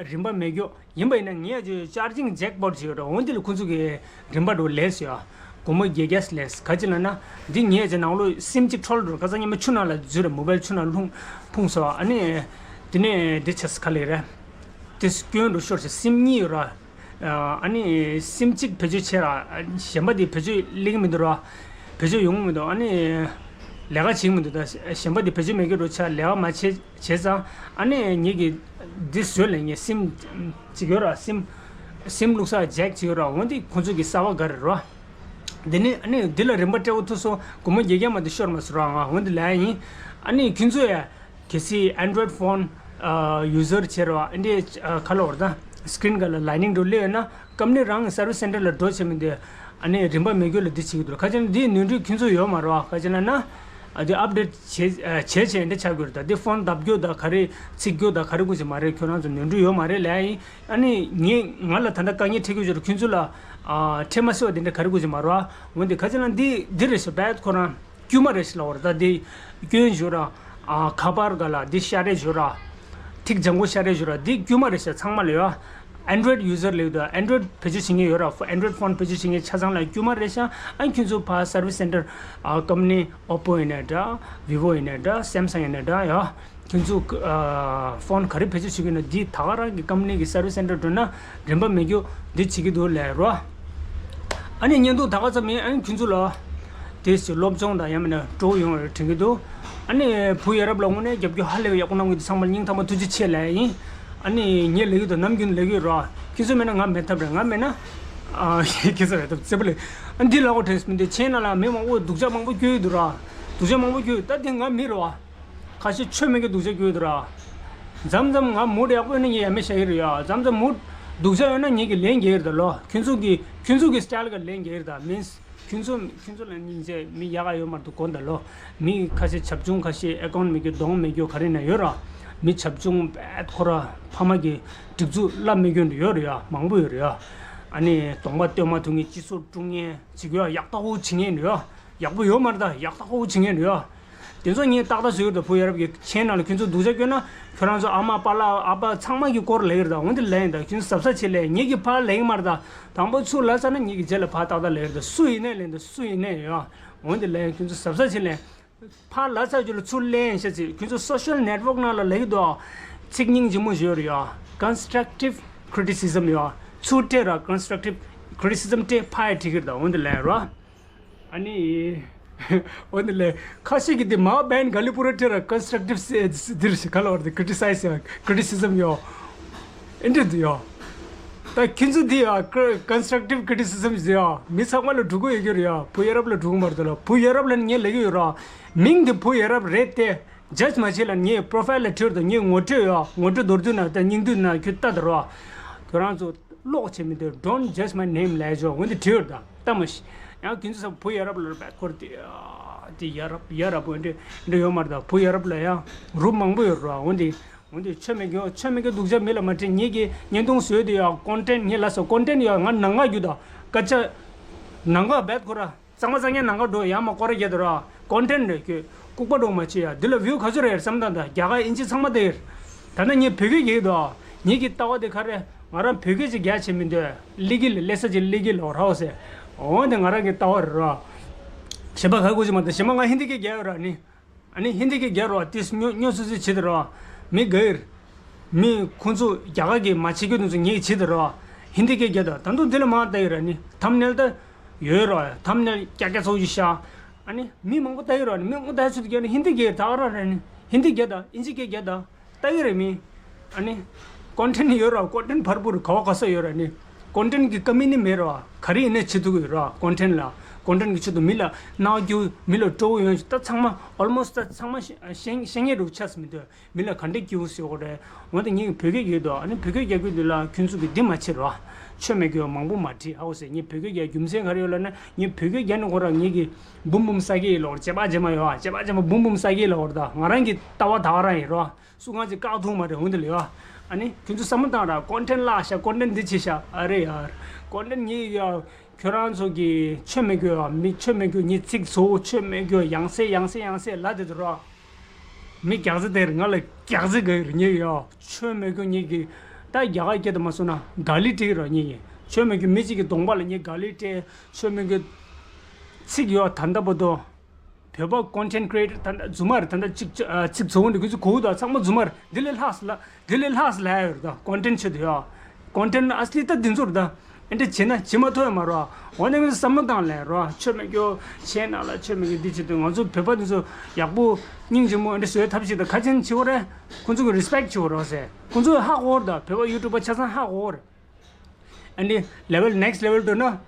རིན་པ་མེད་རྒྱུ་ཡིན་པ་ཡིན་ན་ངས་ཀྱི་ཅར་ཇིང་ཇེག་པོ་ཊི་ཡོད་ར། འོན་ཏེ་ལ་ཁོ་ཚོ་གི་རིན་པ་འགྲོ་ལས་ཡ། སྒོར་མོ་བརྒྱད་བརྒྱ་ལས། ག་ཅི་ལ་ན། འདི་ངས་ཀྱི་ནང་ལོ་སིམ་གཅིག་འཕྲོ་བརླག་འགྲོ། ཁ་སང་ཉི་མ་ཆུ་ནང་ལ་འཛུལ་ར། མོ་བལ་ཆུ་ནང་ལྷུང་ཕུང་སོང་། ཨ་ནི་དེ་ནས་འདི་ཆ་ས་ག་ལེ་ར། དེ་སྐྱོན་འགྲོ་ཤོར་ཆ། སིམ་གཉིས་ཡོད་ར། ཨ་ནི་སིམ་གཅིག་བེད་སྤྱོད་བྱས་ར། གཞན་པ་དེ་བེད་སྤྱོད་སླེབས་ཀྱི་མི་འདུག་ར། བེད་སྤྱོད་ཡོང་གི་མི་འདུག་ཨ་ནི་ལས་ཀ་བྱེད་ཀྱི་མི་འདུག་ད་གཞན་པ་དེ་བེད་སྤྱོད་མེད་ཀྱི་འགྲོ་ཆ། ལས་ཀ་མ་བྱས་བྱས་ཙང་། ཨ་ནི་ངེད་ཀྱི་འདི་བཟོས་ལས། ངས་སིམ་གཅིག་ཡོད་ར། སིམ་སིམ་བླུགས་ས་ཇེག་གཅིག་ཡོད་ར། འོན་ཏེ་ཁོང་ཚོ་གི་གསར་པ་ག་རེ་ར། འདི་ནི་ཨ་ནི་འདི་ལ་རིན་པ་སྤྲད་དགོས་ཐུག་སོང་། སྒོར་མོ་བརྒྱད་བརྒྱ་མ་དེ་ཤོར་མ་སོང་ར། ང་འོན་ཏེ་ལས་ཡིན། ཨ་ནི་ཁྱོད་ཚོ་ཡ། གལ་སྲིད་ཨན་ཌོ་རོ་ཡིཌ་ཕོན་ཡུ་ཟར་བྱས་ར་བ། ཨ་འདི་ཁ་ལོ་བར་ད་སི་ཀི་རིན་ག་ལ་ལའི་ནིང་འགྲོ་སླེབས་ཡོད་ན། ཀམ་པ་ནི་རང་གི་སར་བི་སི་སེན་ཊར་ལ་འགྲོ་བྱེད་མི་འདོད། ཨ་ནི་རིན་པ་མེད་རྒྱུ་ལ་འདི་བྱེད་ཀྱི་འདུག་ཁ་ཅིག་ན་འདི་ནོར་འཁྲུལ་ཁྱོད་ཚོ་ཡོད་མ་རེད་བ། ཁ་ཅིག་ན་ན་ཨ་འདི་ཨབ་ཌེ་ཊི་བྱེད་བྱེད་བྱེད་འདི་ཆགས་ཀྱི་རེད། ད་འདི་ཕོན་བརྡབ་རྒྱུ་ད་ག་རེ་ཚིག་རྒྱུ་ད་ག་རེ་དགོས་ཀྱི་མ་རེད། ཁྱོད་རང་ཚོ་ནོར་འཁྲུལ་ཡོད་མ་རེད་ལབ་ཡིན། ཨ་ནི་ངས་ང་ལ་ད་ལྟ་དཀའ་ངལ་འཕྲད་ཀྱི་ཡོད་རེད། ཁྱོད་ཚོ་ལ་ཨ་འཕྲད་མ་སྲིད་པ་དེ་འདྲ་ག་རེ་དགོས་ཀྱི་མ་རེད་བ། འོན་ཏེ་ཁ་ཅིག་ན་འདི་འདི་རེད་ཤག་བད་ཁོ་རང་དཀྱུས་མ་རེད་ཤག་ལབ་པ་རེད། ད་འདི་སྐྱོན་ཞུ་ར། ཨ་ཁ་པར་ག་ལ་འདི་ཤ་རེད་ཞུ་ར། ཐིག་ལྗང་གུ་ཤ་རེད་ཞུ་ར། འདི་དཀྱུས་མ་རེད་ཤག་ཚང་མ་ལ་ཡོད། ཨན་ཌོ་རོ་ཡིཌ་ཡུ་ཟར་ལ་ཡོད་དོ། ཨན་ཌོ་རོ་ཡིཌ་བེད་སྤྱོད་བྱེད་མཁན་ཡོད་ར། ཨན་ཌོ་རོ་ཡིཌ་ཕོན་བེད་སྤྱོད་བྱེད་མཁན་ཆ་ཚང་ལ་དཀྱུས་མ་རེད་ཤག་ཨ་ཁྱོད་ཚོ་ཕར་སར་བི་སི་སེན་ཊར་ཨ་ཀམ་པ་ནི་ཨོ་པོ་ཡིན་ནའི་འདྲ། བི་བོ་ཡིན་ནའི་འདྲ། སེམ་སང་ཡིན་ནའི་འདྲ་ཡ། ཁྱོད་ཚོ་ཨ་ཕོན་ག་རེ་བེད་སྤྱོད་བྱེད་ཀྱི་ཡོད་ན་འདི་ད་ག་རང་གི་ཀམ་པ་ནི་གི་སར་བི་སི་སེན་ཊར་འགྲོ་ན་རིན་པ་མེད་རྒྱུ་འདི་བྱེད་ཀྱི་འདུག་ལབ་རོ། ཨ་ནི་བརྙན་ཐུང་ད་ག་ཙམ་ཡིན། ཨ་ནི་ཁྱོད་ཚོ་ལ་དེ་སློབ་སྦྱོང་དང་ཡང་མིན་ན་སྤྲོ་བོ་ཡོང་བར་དྲན་གྱི་འདུག་ཨ་ནི་བུ་ཡ་རབས་ལ་དངོས་གནས་རྒྱབ་སྐྱོར་ཧ་ལས་པའི་ཡག་པོ་གནང་གི་འདུག་ཚང་མར་སྙིང་ཐག་པ་ཐུགས་རྗེ་ཆེ་ལབ་ཡིན། ཨ་ནི་ངས་ལབ་ཀྱི་འདུག་ནམ་རྒྱུན་ལབ་ཀྱི་ཡོད་རོ། ཁྱོད་ཚོ་མེད་ན་ང་མེད་ཐབས་རེད། ང་མེད་ན་ཨ་ཁྱོད་ཚོ་མེད་ཐབས་རྩེ་པོ་ལས། ཨ་འདི་ལབ་དགོས་དྲན་མི་འདུག་ཁྱེད་ན་ལ་མི་མང་པོ་སྡུག་ཅག་མང་པོ་སྐྱོ་ཡི་འདུག་ར། སྡུག་ཅག་མང་པོ་སྐྱོ་ཡི། ད་འདི་ང་མི་རེད་བ། ཁ་ཤས་ཆོ་མེད་ཀྱི་སྡུག་ཅག་སྐྱོ་ཡི་འདུག་ར། མཚམས་མཚམས་ང་མུ་ཌི་ཡག་པོ་ཡོད་ན་ངས་ཡ་མེད་བཤད་ཀྱི་རེད་ཡ། མཚམས་མཚམས་མུ་ཌི་སྡུག་ཅག་ཡོད་ན་ངས་ཀྱི་ལན་རྒྱག་གི་རེད་ད་ལོ། ཁྱོད་ཚོ་གི་ཁྱོད་ཚོ་གི་སི་ཊལ་ག་ལན་རྒྱག་གི་རེད་ད། མིན་ཁྱོད་ཚོ་ཁྱོད་ཚོ་ལ་སྙིང་རྗེ་མི་ཡག་ག་ཡོད་མ་གཏོགས་གོ་ད་ལོ། མི་ཁ་ཤས་བྱབ་ཆུང་ཁ་ཤས་ཨེ་ཀོན་མེད་རྒྱུ་གདོང་མེད་རྒྱུ་ག་རེ་ན་ཡོད་ར། མི་བྱབ་ཆུང་བད་ཁོ་ར་ཕ་མ་གི་སྒྲིག་འཛུགས་བླ་མེད་རྒྱུ་འདྲ་ཡོད་རེད་ཡ། མང་པོ་ཡོད་རེད་ཡ། ཨ་ནི་གདོང་པ་སྟོན་མ་ཐུབ་མཁན་སྤྱི་ཚོགས་དཀྲུག་མཁན་ཅིག་ཡོད། ཡག་ཐག་པོ་བྱེད་མཁན་འདྲ་ཡོད། ཡག་པོ་ཡོད་མ་རེད་ད། ཡག་ཐག་པོ་བྱེད་མཁན་འདྲ་ཡོད། དེ་ཚོ་ངས་ཏག་ཏག་བཟོས་ཡོད་ད། བུ་ཡ་རབས་ཀྱི་ཁྱེད་ན་ལ་ཁྱོད་ཚོ་སྡུག་ཅག་སྐྱོ་ན་ཁྱོད་རང་ཚོ་ཨ་མ་པཱ་ལགས་ཨ་ཕ་ཚང་མ་གི་སྐོར་ལབ་ཀྱི་རེད་ད། འོན་ཏེ་ལབ་ཡིན་ད། ཁྱོད་ཚོ་གཟབ་གཟབ་བྱེད་ལབ། ངེད་ཀྱི་ཕར་ལབ་ཀྱི་མ་རེད་ད། དང་པོ་ཚུར་ལབ་ཚར་ན་ངེད་ཀྱི་རྗེས་ལ་ཕར་ཏག་ཏག་ལབ་ཀྱི་རེད་ད། སུ་ཡིན་ནའི་ལབ་ཡིན་ད། སུ་ཡིན་ནའི་ཡ། འོན་ཏེ་ལན་ཁྱོད་ཚོ་གཟབ་གཟབ་བྱེད་ལན། ཕར་ལ་ཚར་རྒྱུ་ལ་ཚུར་ལན་བཤད་ཚེ་ཁྱོད་ཚོ་social network ནང་ལ་ལབ་ཀྱི་འདུག་ཚིག་སྙིང་རྗེ་མོ་ཞིག་ཡོད་རེད་ཡ། constructive criticism ཡ། ཚུར་སྤྲད་ར་constructive criticism སྤྲད་ཕར་ཡ་འགྲིག་གི་རེད་ད། འོན་ཏེ་ལན་ར། ཨ་ནི། འོན་ཏེ་ལན་ཁ་ཤས་ཀྱིས་དེ་མ་བན་ག་ལི་པུ་ར་སྤྲད་ར་constructive འདིར་ཞིག་ག་ལ་བར་དེ་criticize ཡ་criticism ཡ། ཨེ་འདྲ་འདུག་ཡ། ད་ཁྱེད་ཚོ་འདི་ཡ་constructive criticism ཟེར་ཡ་མི་ཚང་མ་ལ་འགྲོ་གི་ཡོད་ཀྱི་རེད་ཡ། བུ་ཡ་རབས་ལ་འགྲོ་གི་མ་རེད་ད་ལ། བུ་ཡ་རབས་ལ་ངས་ལབ་ཀྱི་ཡོད་ར། མིང་དེ་བུ་ཡ་རབས་རེད་དེ། judge མ་བྱེད་ལ་ངས་profile ལ་བྲིས་དང་ངས་ངོ་སྤྲོད་ཡ་ངོ་སྤྲོད་མདོར་བསྡུས་ན་ད་སྙིང་བསྡུས་ན་ཁྱོད་ལྟ་དང་ར། ཁྱོད་རང་ཚོ་ཀློག་བྱེད་མི་འདོད། don't judge my name ལབ་ཆོག་འོན་ཏེ་བྲིས་ཡོད་ད་ལྟ་མ་ཤི། ཡང་ཁྱེད་ཚོ་བུ་ཡ་རབས་ལ་ར་བད་ཁོར་དེ་དེ་ཡ་རབས་ཡ་རབས་འོན་ཏེ་འདྲ་ཡོད་མ་རེད་ད། བུ་ཡ་རབས་ལ་ཡང་རུབ་མང་པོ་ཡོད་ར། འོན་ཏེ་འོན་ཏེ་ཆོས་མེད་རྒྱུ་ཆོས་མེད་རྒྱུ་སྡུག་ཅག་མི་ལ་མ་དྲན། ངེད་ཀྱི་བརྙན་ཐུང་བཟོས་དེ་ཡང་content ངེད་ལ་སོ་content ཡང་ང་ནང་ང་རྒྱུ་ད་སྐད་ཆ་ནང་ང་བད་ཁོ་ར། གཙང་མ་གཙང་ཉན་ནང་ཁ་འགྲོ་ཡ་མ་སྐོར་ར་རྒྱལ་དུ་ར། content རེད་ཁྱོད་ལྐུགས་པ་འགྲོ་མ་བྱེད་ཡ། འདི་ལ་view ག་ཚོད་རེད་བསམ་སྟངས་དང་རྒྱ་གར་ཨིན་ཇི་ཚང་མ་དེ་ཡིར། ད་ནི་ངས་བོད་སྐད་རྒྱལ་དུ་ངེད་ཀྱི་ལྟ་བ་དེ་ག་རེ། ང་རང་བོད་སྐད་ཅིག་རྒྱ་ཆེ་མི་འདོད། ལི་གི་ལ་ལེ་ས་ཅིག་ལི་གི་ལོ་རའོ་ཟེར། འོན་ཏེ་ང་རང་གི་ལྟ་བ་རེད་ར། གཞན་པ་ག་གོ་ཅིག་མ་འདུག་གཞན་པ་ང་ཧིན་དི་སྐད་རྒྱལ་ཡོད་ར་ནི། ཨ་ནི་ཧིན་དི་སྐད་རྒྱལ་རོ་ཏིས་ཉོ་ཉོ་སུ་སུ་བྱེད་དུ་རོ། མི་ག་ཡིར། མི་ཁོང་ཚོ་རྒྱ་གར་གྱི་མ་བྱེད་རྒྱུ་དེ་ཚོ་ངེད་ཀྱིས་བྱེད་དུ་རོ། ཧིན་དི་སྐད་རྒྱལ་དུ་ད་དུང་དེ་ལ་མ་ལྟ་ཡི་ར་ནི་thumbnail ད་ཡོད་རོ། thumbnail ཀྱག་ཀྱག་ཚོགས་ཀྱི་ཤ། ཨ་ནི་མི་མང་པོ་ལྟ་ཡི་རོ་ནི་མི་མང་པོ་ལྟ་ཡི་ཚུལ་དུ་རྒྱལ་ནི་ཧིན་དི་སྐད་ད་ག་ར་ར་ནི་ཧིན་དི་སྐད་ད་ཨིན་ཇི་སྐད་རྒྱལ་ད་ལྟ་ཡི་ར་མི། ཨ་ནི་content ཡོད་རོ་content བར་པུར་ག་བ་ག་ས་ཡོད་ར་ནི་content གི་ཀ་མི་ནི་མེད་རོ། ག་རེ་ཡིན་ནའི་བྱེད་ཐུབ་ཀྱི་ཡོད་རོ་content ལ་content གི་ཆེད་དུ་མི་ལ་རྣ་རྒྱུ་མི་ལ་སྤྲོ་བོ་ཡོང་ད་ཚང་མ་almost ད་ཚང་མ་ཤེས་ཤེས་ངེས་རུ་ཆགས་མི་འདུག་མི་ལ་ག་འདྲས་སྐྱིད་པོ་ཟེར་དགོས་རེད། འོན་ཏེ་ངས་བོད་སྐད་རྒྱག་འདུག་ཨ་ནི་བོད་སྐད་རྒྱག་རྒྱུ་འདི་ལ་ཁྱོད་ཚོ་གིས་འདི་མ་བྱེད་རོགས། ཆོས་མེད་རྒྱུ་མང་པོ་མ་བྲིས་ཧ་གོ་ཟེར། ངས་བོད་སྐད་རྒྱག་རྒྱུ་མཚན་ག་རེ་ཡོད་ལབ་ན་ངས་བོད་སྐད་རྒྱག་ནས་ཁོ་རང་ངེད་ཀྱི་འབུམ་འབུམ་ས་སྐད་ཡིན་ལོག་རེད། བྱེད་པ་བྱེད་མ་ཡོད་ཨ། བྱེད་པ་བྱེད་མ་འབུམ་འབུམ་ས་སྐད་ལབ་དགོས་རེད། ད་ང་རང་གི་ལྟ་བ་ད་ག་རང་ཡིན་རོགས། སུ་ང་ཅིག་བཀག་ཐུབ་མ་རེད་འོན་ཏེ་ལབ་ཡོད་ཨ། ནི་ཁྱོད་ཚོ་བསམ་བློ་བཏང་ར་content བརླག་ཤག content འདི་བྱེད་ཤག་ཨ་རེ་ཡར་content ངེད་ཡ། ཁྱོད་རང་ཚོ་གི་ཆོས་མེད་རྒྱུ་ཡ་མི་ཆོས་མེད་རྒྱུ་ངེད་ཚིག་ཚོ་ཆོས་མེད་རྒྱུ་ཡང་སེ་ཡང་སེ་ཡང་སེ་ལབ་དེ་དུ་རོགས། མི་རྒྱག་རྩེ་དེར་ང་ལ་རྒྱག་རྩེ་ག་རེ་ཉེ་ཡོད། ཆོས་མེད་རྒྱུ་ཉེ་གི་ད་རྒྱ་གར་སྐད་དུ་མ་སོང་ན་ག་ལི་སྤྲད་རོགས་ཉེ་གི། ཆོས་མེད་རྒྱུ་མི་གཅིག་གི་གདོང་པ་ལ་ཉེ་ག་ལི་སྤྲད། ཆོས་མེད་རྒྱུ་ཚིག་ཡོད་ད་ལྟ་བར་དུ། བོད་པ་content creator ད་ལྟ་རྫུན་མ་རེད། ད་ལྟ་གཅིག་ཨ་ཚིག་ཚོ་འདི་ཁོ་ཚོ་གོ་བོ་ད་ཚང་མ་རྫུན་མ་རེད། འདི་ལས་ལྷག་ལ་འདི་ལས་ལྷག་ལ་ཡོད་རེད་ད་content ཆེད་དུ་ཡོད། content ཨ་སི་ལི་ད་འདི་ཚོ་རེད་ད། ཨེ་འདྲ་བྱེད་ན་བྱེད་མ་ཐུབ་ཡ་མ་རོ། འོ་ན་ངས་བསམ་བློ་བཏང་ལས་རོ། ཆོས་མེད་རྒྱུ་ཆེ་ན་ལ་ཆོས་མེད་རྒྱུ་འདི་བྱེད་དུས་ང་ཚོ་བོད་པ་འདི་ཚོ་ཡག་པོ་སྙིང་རྗེ་མོ་ཨེ་འདྲ་བཟོས་ཐབས་ཤིག་ད་ཁ་ཆེན་བྱེད་དགོས་རེད། ཁོང་ཚོ་གི་respect བྱེད་དགོས་རོགས་ཟེར། ཁོང་ཚོ་ཧ་གོ་རེད་ད། བོད་པ་YouTuber ཆ་ཚང་ཧ་གོ་རེད། ཨ་ནི་level next level འགྲོ་ན།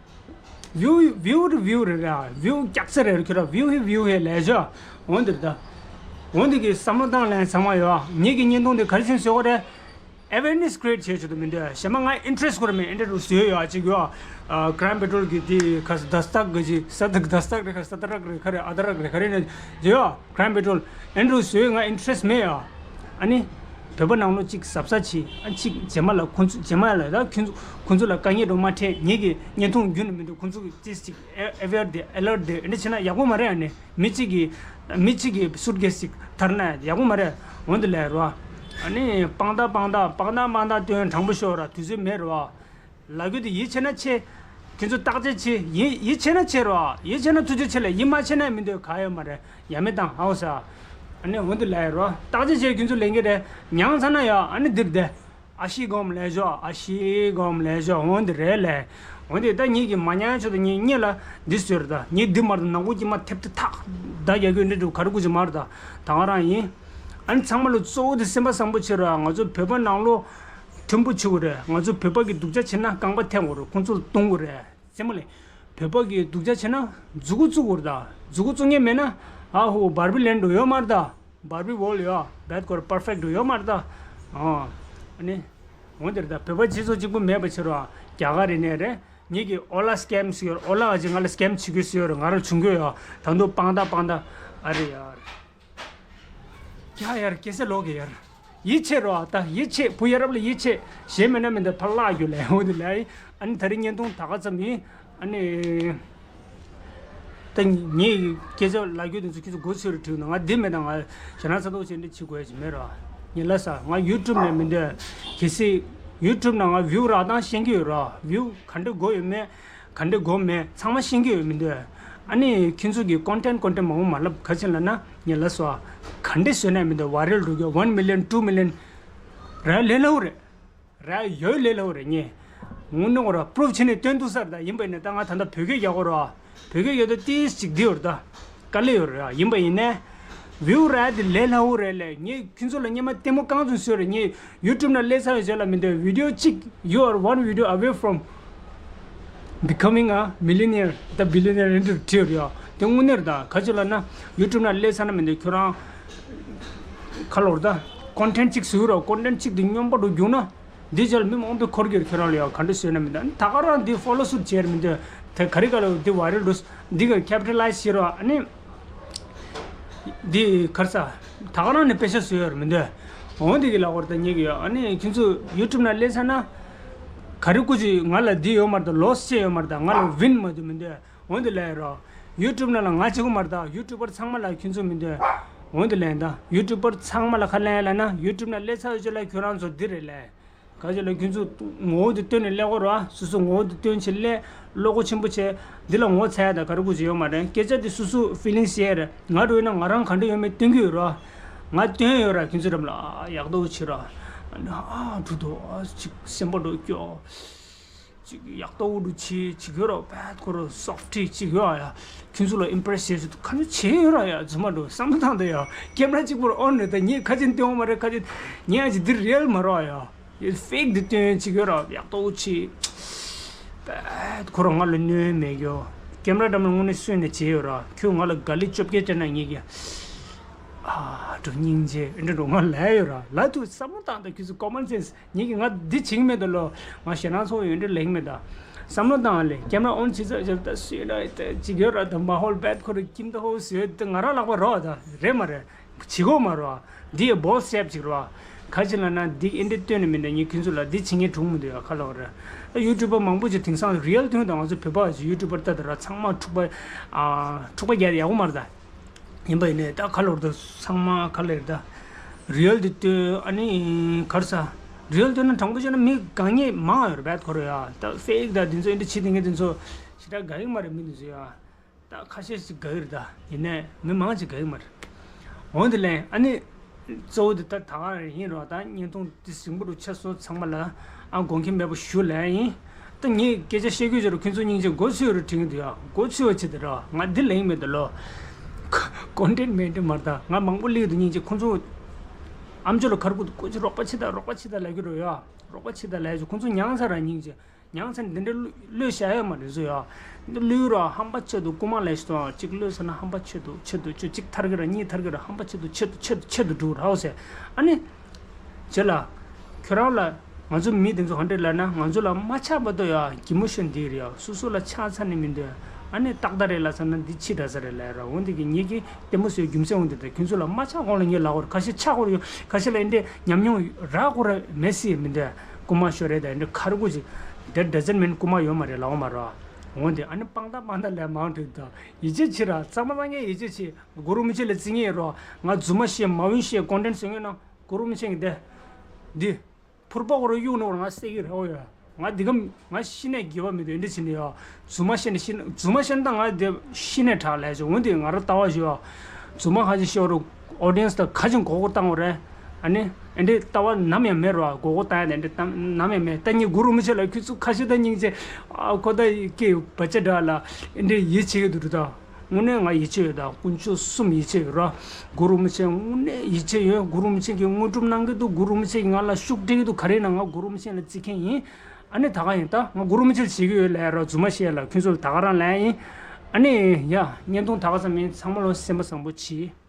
view view to view རེད་ར། view རྒྱག་ས་རེད་ཁྱོད་ར། view ཧི་view ཧི་ལས་ཞོ། འོན་ཏེ་ད། འོན་ཏེ་གི་བསམ་བློ་བཏང་ལན་ཚང་མ་ཡོད། ངེད་ཀྱི་བརྙན་ཐུང་དེ་ག་རེ་བྱས་ཟེར་བ་རེད། awareness create བྱེད་ཆོག་ཏུ་མི་འདུག་གཞན་མ་ང་interest ཁོ་ར་མེད། ཨེ་འདྲ་རུ་བཟོས་ཡོད་ཨ་ཅིག་ཡོད། ཨ་Crime Patrol གི་དེ་ག་ས་Dastak གི་ཅིག་ས་དག་Dastak རེད་ཁ་ས་ད་རག་རེད་ཁ་རེད་ཨ་ད་རག་རེད་ཁ་རེད་ནས་ཡོད། Crime Patrol ཨེ་འདྲ་རུ་བཟོས་ང་interest མེད་ཡོད། ཨ་ནི། བོད་པ་ནང་ལོགས་གཅིག་གཟབ་གཟབ་བྱེད། ཨ་གཅིག་རྗེས་མ་ལ་ཁོང་ཚོ་རྗེས་མ་ལ་ད་ཁོང་ཚོ་ཁོང་ཚོ་ལ་དཀའ་ངལ་འགྲོ་མ་འཕྲད། ངེད་ཀྱི་བརྙན་ཐུང་རྒྱུན་ནས་མི་འདུག་ཁོང་ཚོ་གི་ཅིག་ཅིག་aware དེ་alert དེ་འདྲ་བྱས་ན་ཡག་པོ་མ་རེད། ཨ་ནི་མི་གཅིག་གི་མི་གཅིག་གི་སུཊ་ཀེ་སི་ཅིག་ཐར་ན་ཡག་པོ་མ་རེད། འོན་ཏེ་ལས་རོ། ཨ་ནི་པང་ད་པང་ད་པང་ད་པང་ད་སྟོན་དྲང་པོ་ཤོར་ར་དུས་ཚོད་མེད་རོ། ལབ་རྒྱུ་དེ་ཡིད་ཆེས་ན་ཆེ། ཁྱོད་ཚོ་བརྟག་དཔྱད་བྱེད། ཡིད་ཡིད་ཆེས་ན་ཆེ་རོ། ཡིད་ཆེས་ན་ཐུགས་རྗེ་ཆེ་ལ་ཡིད་མ་ཆེས་ན་མི་འདོད་ག་ཡོད་མ་རེད། ཡ་མེད་དང་ཧའོ་ས། ཨ་ནི་འོན་ཏེ་ལས་རོ། བརྟག་དཔྱད་བྱེད་ཁྱོད་ཚོ་ལས་འགན་རེད། མྱངས་ཚར་ན་ཡ་ཨ་ནི་འདིར་བསྡད། ཨ་ཤི་སྒོམ་ལས་ཞོ། ཨ་ཤི་སྒོམ་ལས་ཞོ། འོན་ཏེ་རེད་ལས། འོན་ཏེ་ད་ངེད་ཀྱི་མ་མྱངས་ཆོག་ད་ངེད་གཉིས་ལ་འདི་ཟེར་ད་ངེད་འདི་མར་དུ་ནང་ཁུལ་གྱི་མ་ཐེབས་ཏེ་ཐག་ད་རྒྱག་རྒྱུ་འདྲ་འགྲུབ་ག་རེ་དགོས་ཀྱི་མ་རེད་ད། ད་ག་རང་ཡིན། ཨ་ནི་ཚང་མ་ལ་གཙོ་བོ་དེ་སེམས་པ་བཟང་པོ་བྱེད་རོགས། ང་ཚོ་བོད་པ་ནང་ལོགས་མཐུན་པོ་བྱེད་དགོས་རེད། ང་ཚོ་བོད་པ་གི་སྡུག་ཅག་བྱེད་ན་རྐང་པ་འཐེན་དགོས་རེད། ཁོང་ཚོ་ལ་རྡུང་དགོས་རེད། རྩེད་མོ་ལས། བོད་པ་གི་སྡུག་ཅག་བྱེད་ན་མཛུ་གུ་བཙུགས་དགོས་རེད་ད། མཛུ་གུ་བཙུགས་མཁན་མེད་ན་ཨ་ཧོ་Barbie land འགྲོ་ཡོད་མ་རེད་ད། Barbie world ཡོད་བེད་ཀོར་perfect འགྲོ་ཡོད་མ་རེད་ད། ཨོ། ཨ་ནི། འོན་ཏེ་རེད་ད། བོད་པ་སྤྱི་ཚོགས་གཅིག་པུ་མེད་པ་བྱེད་རོགས། རྒྱ་གར་རེད་ནས་རེད། ངེད་ཀྱི་ཨོ་ལ་སི་ཀེམ་ཟེར་ཡོད་རེད། ཨོ་ལ་ཨ་ཅེ་ང་ལ་སི་ཀེམ་བྱེད་ཀྱི་ཟེར་ཡོད་རེད། ང་རང་བྱུང་གི་ཡོད། ད་དུང་པང་ད་པང་ད་ཨ་རེ་ཡ། ཁྱ་ཡར་སྐྱེ་ས་ལོག་གི་ཡར། ཡིད་ཆེས་རོགས་ད་ཡིད་ཆེས། བུ་ཡ་རབས་ལ་ཡིད་ཆེས། གཞན་མེད་ན་མི་འདི་ཕར་བརླག་རྒྱུ་ལས་འོ་དེ་ལས། ཨ་ནི་ད་རིང་བརྙན་ཐུང་ད་ག་ཙམ་ཡིན། ཨ་ནི། ད་ངས་སྐད་ཆ་ལབ་རྒྱུ་དེ་ཚོ་ཁྱེད་ཚོ་མགོ་ཚོས་རུ་བྲིས་ན་ང་འདི་མེད་ད། ང་ཞེ་ན་ཚ་ཏོག་ཅན་འདི་བྱེད་དགོས་ཡ་ཅིག་མེད་རོགས། ངས་ལབ་ས་ང་ཡུ་ཊུབ་ནས་མི་འདོད། གལ་སྲིད་ཡུ་ཊུབ་ནང་ང་བིའུ་རག་སྟངས་ཤེས་ཀྱི་ཡོད་རོགས། བིའུ་ག་འདྲ་དགོས་ཡོད་མེད། ག་འདྲ་དགོས་མེད་ཚང་མ་ཤེས་ཀྱི་ཡོད་མི་འདུག་ཨ་ནི་ཁྱེད་ཚོ་གི་ཀོན་ཊེན་ཊི་ཀོན་ཊེན་ཊི་མང་པོ་མ་ལབ། ག་ཅི་ལབ་ན་ངས་ལབ་སོང་ཨ། ག་འདྲ་བཟོས་ན་མི་འདུག་ཝའི་རལ་འགྲོ་རྒྱུ་ཝན་མི་ལི་ཡན་ཊུ་མི་ལི་ཡན་རག་ལས་སླ་པོ་རེད། རག་ཡོད་ལས་སླ་པོ་རེད། ངས་དངོས་གནས་ཁོ་ར་པུ་རུབ་བྱས་ནས་སྟོན་ཐུབ་ས་རེད། ད་ཡིན་པ་ཡིན་ན་ད་ང་ད་ལྟ་བོད་སྐད་རྒྱག་གི་ཡོད་རེད་བ། བོད་སྐད་ཡོད་དོ་ཏིས་ཅིག་འདི་ཡོད་རེད། ད་དཀའ་ལས་ཡོད་རེད། ཡིན་པ་ཡིན་ནའི་བིའུ་རག་དེ་ལས་སླ་པོ་རེད་ལས། ངས་ཁྱེད་ཚོ་ལ་སྔོན་མ་ལྟད་མོ་རྐང་བཙུགས་བཟོས་རེད། ངས་ཡུ་ཊུབ་ནང་སླེབས་ཚར་བའི་རྗེས་ལ་མི་འདུག་ཝི་ཌི་ཡོ་གཅིག you are one video away from becoming a millionaire, the billionaire འདི་བྲིས་ཡོད་རེད་ཡ། དེ་དངོས་གནས་རེད། ད་ག་ཅི་ལབ་ན་ཡུ་ཊུབ་ནང་སླེབས་ཚར་ན་མི་འདུག་ཁྱོད་རང་ཁ་ལོར་ད་ཀོན་ཊེན་ཊི་གཅིག་བཟོས་རོགས། ཀོན་ཊེན་ཊི་གཅིག་དེ་སྨྱོན་པ་འགྲོ་རྒྱུགས་ན། འདི་རྗེས་ལ་མི་མང་པོས་འཁོར་གྱི་རེད། ཁྱོད་རང་ལ་ཡང་ག་འདྲ་བཟོས་ན་མི་འདུག་ད་ག་རང་འདི་ཕོ་ལོ་སུ་བྱས་རེད་མི་འདུག་དེ་ག་རེ་ག་ལ་འདི་ཝའི་རལ་འགྲོ། འདི་ག་ཁེ་པི་ཊ་ལའི་ཛི་བྱེད་རོགས། ཨ་ནི་འདི་ག་རེ་ཟ། ད་ག་རང་ནས་པེ་ཤ་བཟོས་ཡོད་རེད་མི་འདུག་འོ་འདི་གི་ལ་འོར་ད་ཉེ་གི་ཡོད། ཨ་ནི་ཁྱོད་ཚོ་ཡུ་ཊུབ་ནང་སླེབས་ཚར་ན་ག་རེ་སྐུ་ཅི་ང་ལ་འདི་ཡོད་མ་རེད། ད་ལོ་སི་བྱས་ཡོད་མ་རེད། ད་ང་ལ་ཝིན་མ་འདུག་མི་འདུག་འོ་འདི་ལ་ཡོད་རོགས། ཡུ་ཊུབ་ནང་ལ་ང་གཅིག་པུ་མ་རེད། ད་ཡུ་ཊུབ་པར་ཚང་མ་ལ་ཁྱོད་ཚོ་མི་འདུག་འོ་འདི་ལ་ཡིན། ད་ཡུ་ཊུབ་པར་ཚང་མ་ལ་ཁ་ལན་ལ་ན་ཡུ་ཊུབ་ནང་སླེབས་ཚར་ཡོད་ཅེ་ལ་ཁྱོད་རང་ཚོ་འདི་རེད་ལས། ག་ཅི་ལ་ཁྱོད་ཚོ་ངོ་བོ་དེ་སྟོན་ནས་སླེབས་དགོས་རེད་བ། སོ་སོ་ངོ་བོ་དེ་སྟོན་བྱས་སླེབས། བློ་ཁོག་ཆེན་པོ་བྱས། འདི་ལ་ངོ་ཚ་ཡ་དང་ག་རེ་དགོས་ཀྱི་ཡོད་མ་རེད། སྐད་ཆ་དེ་སོ་སོ་ཕི་ལིང་སི་ཡས་རེད། ང་འགྲོ་ཡིན་ན་ང་རང་ག་འདྲ་ཡོད་མེད་སྟོན་གྱི་ཡོད་རེད་བ། ང་སྟོན་ཡོད་ར། ཁྱོད་ཚོ་འགྲམ་ལ་ཨ་ཡག་ཏོ་བྱེད་ར། ཨ་འགྲོ་དོ་ཨ་ཅིག་སེམས་པ་འགྲོ་སྐྱོ། ཅིག་ཡག་ཏོ་འུ་འགྲོ་བྱེད་ཅིག་ཡོད་ར། བད་ཁོ་ར་སོཕ་ཊི་ཅིག་ཡོད་ཨ་ཡ། ཁྱོད་ཚོ་ལ་ཨིམ་པི་རེ་སི་བྱེད་ཚུལ་ག་འདྲ་བྱེད་ཡོད་ར་ཡ། རྫུན་མ་འགྲོ་བསམ་བློ་བཏང་དེ་ཡ། ཀེམ་ར་གཅིག་པུར་ཨོན་རེད། ད་ངས་ཁ་ཆེན་སྟོན་འོང་མ་རེད། ཁ་ཆེན་ངས་ཨ་ཅིག་འདི་རེལ་མ་རོགས་ཡ། ཡེ་ཕེག་འདི་སྟོན་ཅིག་ཡོད་ར། ཡག་ཏོ་ཆེ། པད་ཁོ་རང་ང་ལ་གནོད་མེད་གྱོ། ཀེམ་ར་འགྲམ་ལ་དངོས་གནས་སུན་ནས་བྱས་ཡོད་ར། ཁྱོད་ང་ལ་ག་ལི་བཅོ་བརྒྱད་སྤྲད་ན་ངེད་ཀྱི་ཨ་འགྲོ་སྙིང་རྗེ་འདྲ་འགྲོ་ང་ལ་ཡོད་ར། ལ་དུ་བསམ་བློ་བཏང་ད། ཁྱོད་ཚོ་ཀོ་མོན་སེན་སི་ངེད་ཀྱི་ང་འདི་བྱིང་མེད་ད་ལོ། ང་ཞེ་སྣང་ཚོགས་ཡོད་འདྲ་ལེགས་མེད་ད། བསམ་བློ་བཏང་ལེ། ཀེམ་ར་ཨོན་བྱེད་ཚར་ཅིག་ད་སུས་ལ་ཅིག་ཡོད་ར། ད་མ་ཧོལ་བད་ཁོ་ར་ཀིམ་ད་ཧོ་སུས་ད་ང་རང་ལག་པ་རོགས་ད་རེད་མ་རེད། བྱེད་དགོས་མ་རེད་བ། འདི་ཡི་བོལ་སི་ཊེབ་ཅིག་རེད་བ། ག་ཅི་ལབ་ན་འདི་ཨེ་འདྲ་སྟོན་ནས་མི་འདྲ། ངས་ཁྱོད་ཚོ་ལ་འདི་བྱེད་མཁན་གྲུང་མི་འདུག་ཡ། ཁ་ལོ་རེད། ད་ཡུ་ཊུབ་པ་མང་པོ་ཅིག་དེང་སང་རི་ཡལ་སྟོན་དང་། ང་ཚོ་བོད་པ་ཅིག་ཡུ་ཊུབ་པར་ལྟ་དུས་ར་ཚང་མ་འཁྲུག་པ་ཨ་འཁྲུག་པ་རྒྱག་ཡག་པོ་མ་རེད་ད། ཡིན་པ་ཡིན་ནའི་ད་ཁ་ལོ་རེད་ད། ཚང་མ་ཁ་ལེར་ད་རི་ཡལ་འདི་སྟོན། ཨ་ནི་ག་རེ་ཟ། རི་ཡལ་སྟོན་ན་དྲང་པོ་བཤད་ན་མི་དགའ་མཁན་མང་ཡོད་རེད་བད་ཁོ་རེ་ཡ། ད་ཕེག་ད་འདི་ཚོ་ཨེ་འདྲ་བྱེད་དེ་ངས་འདི་ཚོ་ཞེ་དྲག་དགའ་གི་མ་རེད། མི་འདི་ཚོ་ཡ། ད་ཁ་ཤས་ཤིག་དགའ་གི་རེད། ད་ཡིན་ནའི་མི་མང་ཅིག་དགའ་གི་མ་རེད། འོན་ཏེ་ལན་ཨ་ནི་གཙོ་བོ་དེ་ད་ད་ག་རང་ཡིན་རོགས། ད་བརྙན་ཐུང་དེ་ཟིང་པོ་རུ་ཆགས་སོང་། ཚང་མ་ལ་ཨ་དགོངས་འགལ་མེད་པ་ཞུ་ལན་ཡིན། ད་ངས་སྐད་ཆ་བཤད་རྒྱུ་ཅིག་རུ་ཁྱོད་ཚོ་སྙིང་རྗེ་མགོ་ཚོས་རུ་དྲན་གི་འདུག་ཡ། མགོ་ཚོས་བ་ཆེ་དེ་ར། ང་འདི་ལན་མེད་དེ་ལོ། ཀོན་ཊེན་ཊི་མེད་དེ་མ་རེད། ད་ང་མང་པོ་སླེབས་འདུག་སྙིང་རྗེ། ཁོང་ཚོ་ཨམ་ཅོག་ལ་ཁར་ཁུ་ཀོ་ཅི་རོགས་པ་ཆེ་ད་རོགས་པ་ཆེ་ད་ལབ་གི་རོ་ཡ། རོགས་པ་ཆེ་ད་ལབ་ཡ་ཅིག་ཁོང་ཚོ་མྱངས་ཚར་ར་སྙིང་རྗེ། མྱངས་ཚར་འདི་འདྲའི་གླུ་གླུ་བཤད་ཡོད་མ་རེད་བཟོ་ཡ། འདི་གླུ་ར་ཧམ་པ་ཆེ་འདུག་རྐུ་མ་ལས་ཤི་དང་གཅིག་གླུ་ཟེར་ན་ཧམ་པ་ཆེ་འདུག་ཆེ་འདུག་ཆེ་གཅིག་ཐར་གི་ར་གཉིས་ཐར་གི་ར་ཧམ་པ་ཆེ་འདུག་ཆེ་འདུག་ཆེ་འདུག་ཆེ་འདུག་འགྲོ་ར་ཟེར། ཨ་ནི་བྱས་ལ་ཁྱོད་རང་ལ་ང་ཚོ་མི་དེ་ཚོ་ག་འདྲ་ལབ་ན། ང་ཚོ་ལ་མ་ཆགས་བར་དུ་ཡ་གི་མོ་ཤོན་འདི་རེད་ཡ། སོ་སོ་ལ་ཆགས་ཚར་ནས་མི་འདུག་ཨ་ནི་ཏག་ཏག་རེད་ལབ་ཚར་ན་འདི་ཕྱི་དྲགས་ས་རེད་ལབ་ར། འོ་འདི་གི་ངེད་ཀྱི་ལྟད་མོ་བཟོའི་རྒྱུ་མཚན་འོ་འདི་ད། ཁྱོད་ཚོ་ལ་མ་ཆགས་གོང་ལ་ངས་ལབ་དགོས་རེད། ཁ་ཤས་ཆགས་དགོས་རེད་ཡོད། ཁ་ཤས་ལ་འདི་འདྲའི་ཉམས་མྱོང་རག་དགོས་རེད་མེད་སྲིད་མི་འདུག་རྐུ་མ་ཤོར་རེད་ད། འདི་འདྲ་ཁར་དགོས་ཅིག་that doesn't mean རྐུ་མ་ཡོད་མ་རེད་ལབ་མ་རེད། འོ་འདི་ཨ་ནི་དཔང་རྟགས་དཔང་རྟགས་ལས་མང་དྲགས་ད། ཡིད་ཆེས་བྱེད་ར། གཙང་མ་གཙང་རྐྱང་ཡིད་ཆེས་བྱེད། གུ་རུ་མི་ཆེ་ལ་བརྩི་ངེས་རོགས། ང་རྫུན་མ་བཤད་མ་འོན་བཤད་ཀོན་ཊེན་ཊི་བཟོ་ངེས་ན་གུ་རུ་མི་ཆེ་གི་འདི་འདི། ཕུར་པ་ཁོ་རང་གཡུག་ནོར་ང་བསད་ཀྱི་རེད། འོ་ཡ། ང་འདི་ག་ང་ཤི་ནས་དགེ་བ་མི་འདུག་འདི་བྱེད་ནི་ཡ། རྫུན་མ་བཤད་ནས་ཤི་ན། རྫུན་མ་བཤད་ན་ད་ང་འདི་ཤི་ནས་དྲག་ལས་བྱུང་། འོན་ཏེ་ང་རང་ལྟ་བ་ཞུ་ཡ། རྫུན་མ་ཁ་ཅིག་བཤད་རུ་ཨོ་ཌི་ཡེན་སི་དང་ག་ཅིག་མགོ་སྐོར་བཏང་བ་རེད། ཨ་ནི་འདི་ལྟ་བ་ནམ་ཡང་མེད་རོགས། མགོ་སྐོར་བཏང་ཡ་དེ་འདི་ནམ་ཡང་མེད། ད་ངས་གུ་རུ་མི་ཆེ་ལ་ཁྱོད་ཚོ་ཁ་ཤས་ད་སྙིང་རྗེ། ཨ་ཁོ་ད་སྐད་བར་ཆད་འདྲ་ལ་འདི་ཡིད་ཆེས་ཀྱི་འདུག་འདུག་ད། དངོས་གནས་ང་ཡིད་ཆེས་ཡོད། ད་དཀོན་མཆོག་གསུམ་ཡིད་ཆེས་ཡོད་ར། གུ་རུ་མི་ཆེན་དངོས་གནས་ཡིད་ཆེས་ཡོད། གུ་རུ་མི་ཆེན་གྱིས་དངོས་གྲུབ་གནང་གི་འདུག་གུ་རུ་མི་ཆེན་གྱིས་ང་ལ་ཤུགས་སྤྲད་ཀྱི་འདུག་ག་རེ་ཡིན་ན་ང་གུ་རུ་མི་ཆེན་ལ་བརྩི་མཁན་ཡིན། ཨ་ནི་ད་ག་ཡིན། ད་ང་གུ་རུ་མི་ཆེན་ལ་བྱེད་ཀྱི་ཡོད་ལབ་ར། རྫུན་མ་བཤད་ལ་ཁྱོད་ཚོ་ལ་ད་ག་རང་ལབ་ཡིན། ཨ་ནི་ཡ་བརྙན་ཐུང་ད་ག་ཙམ་ཡིན། ཚང་མ་ལོ་སེམས་པ་བཟང་པོ་བྱེད།